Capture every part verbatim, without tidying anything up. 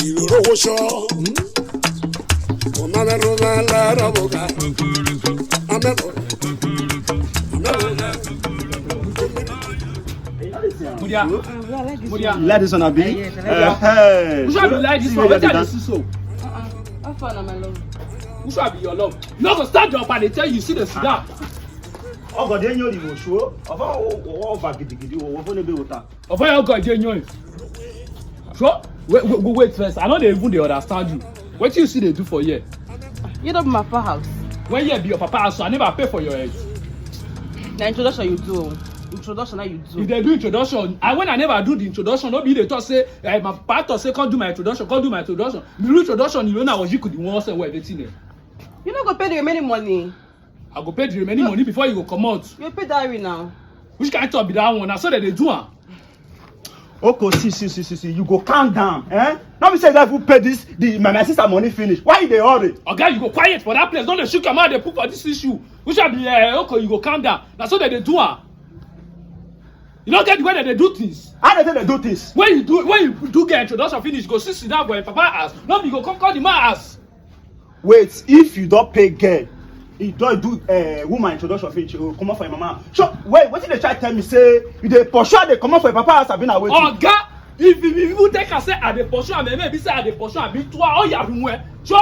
Ìròrò wo ṣọ? Ọ̀nà mẹ́rin máa ń lọ́rọ̀ bó ga. Amẹ́kọ̀ọ́. Mudia. Mudia. You like this one, abi? Yes, I like that. Which one be like this one? Wetin I dey see so? How far na my love? Which one be your love? You no go stand up and dey tell you see the sit down. Ọgọ dị enyi oriwo shuo. Ọfọ ọba gidigidi ọfọ n'ebe ụta. Of all your God dey enjoy. So wait, wait, wait first. I no dey even dey understand you. Wetin you still dey do for here? You no be my papa house. When here be your papa house, so I never pay for your head. Na introduction you do o. Introduction na you do. If they do introduction, I when I never do the introduction, no be you dey talk say eh, my papa talk say come do my introduction, come do my introduction. The real introduction, you know na Ojiku the one say well wetin there. You no go pay the remaining money. I go pay the remaining money before you go comot. You pay dowry now. Which kind talk be that one? Na so dem dey do am. Okay, see, see, see, see, see. You go calm down, eh? No be say you don even pay this the my, my sister money finish. Why you dey hurry? Oga, you go quiet for that place. No dey shook your mouth dey put for this issue. Which one be eh, okay, you go calm down. Na so dem dey do am. You no get the way dem dey do things. How dem take dey do things? When you do when you do get introduction finish, you go sit sit down for your papa house. No be you go come call the man house. Wait, if you don pay girl, you don do uh, woman introduction finish, you go comot for your mama. So wait, wetin dey try tell me say you dey pursue her dey comot for your papa house abi na wetin? Oga, if you if you take am say I dey pursue am, maybe say I dey pursue am, be twa oya runwe. So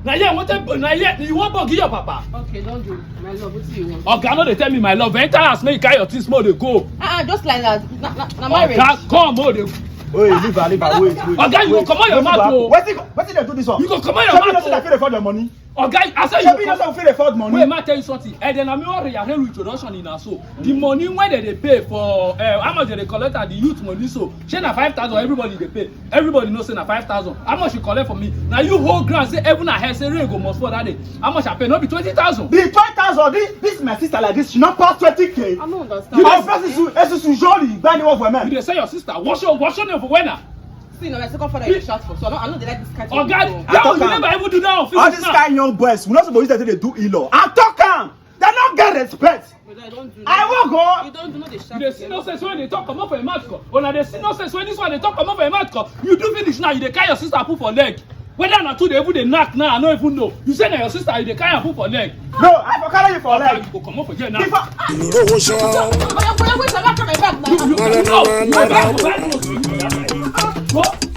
na here I wan take na here you wan bug your papa. Okay, don't do. My love, wetin you want? Oga no dey tell me my love. Enter house make you carry your things make you dey go. Ah, ah, just like that. Na, na, na marriage. Oga come make you dey. Wait, leave her, leave her, wait, wait. Oga, you go wait, comot your leave mouth her. O. Wetin go- wetin dey do this one? You go comot your Shebi you know mouth say I O. fit afford your money? Oga, I say you Shebi you know go. Say I fit afford money? Wait, ma tell you something. Eh, then I'm already arrange with introduction in so. The money wey dem dey pay for uh, how much dem dey collect at the youth money so. Shey na five thousand everybody dey pay. Everybody know say na five thousand. How much you collect for me? Na you hold ground say heaven and hell say rain go must fall that day. How much I pay? No be twenty thousand. The twenty thousand, this, this my sister like this, she no pass twenty K. I no You understand. know, person su, esu su jori, gbani work for You men. dey sell your sister. Wash your wash your name for when na. See, na my second father you dey shout for, so I no, I no dey like this kind Oga, thing. that one you Talk am. never even do that one All finish this now. Kind young boys, we no suppose use that thing dey do ilo. I talk am. They no get respect. But I don't do I that. wan go. You don't do, no dey shout. You dey see nonsense wey dey talk comot for your mouth come. Una dey see nonsense wey this one dey talk comot for your mouth come. You do finish now, you dey carry your sister put for leg. Whether na two dey even dey knack now, I no even know. You say na your sister, you dey carry am put for leg. No, I for carry you for Oga, leg. you go comot for here now. If I, Ìròrò wo ṣọ? Oya, oya, wait, I got my bag now. You, you, you, you, you, you, you, you, you, you, you,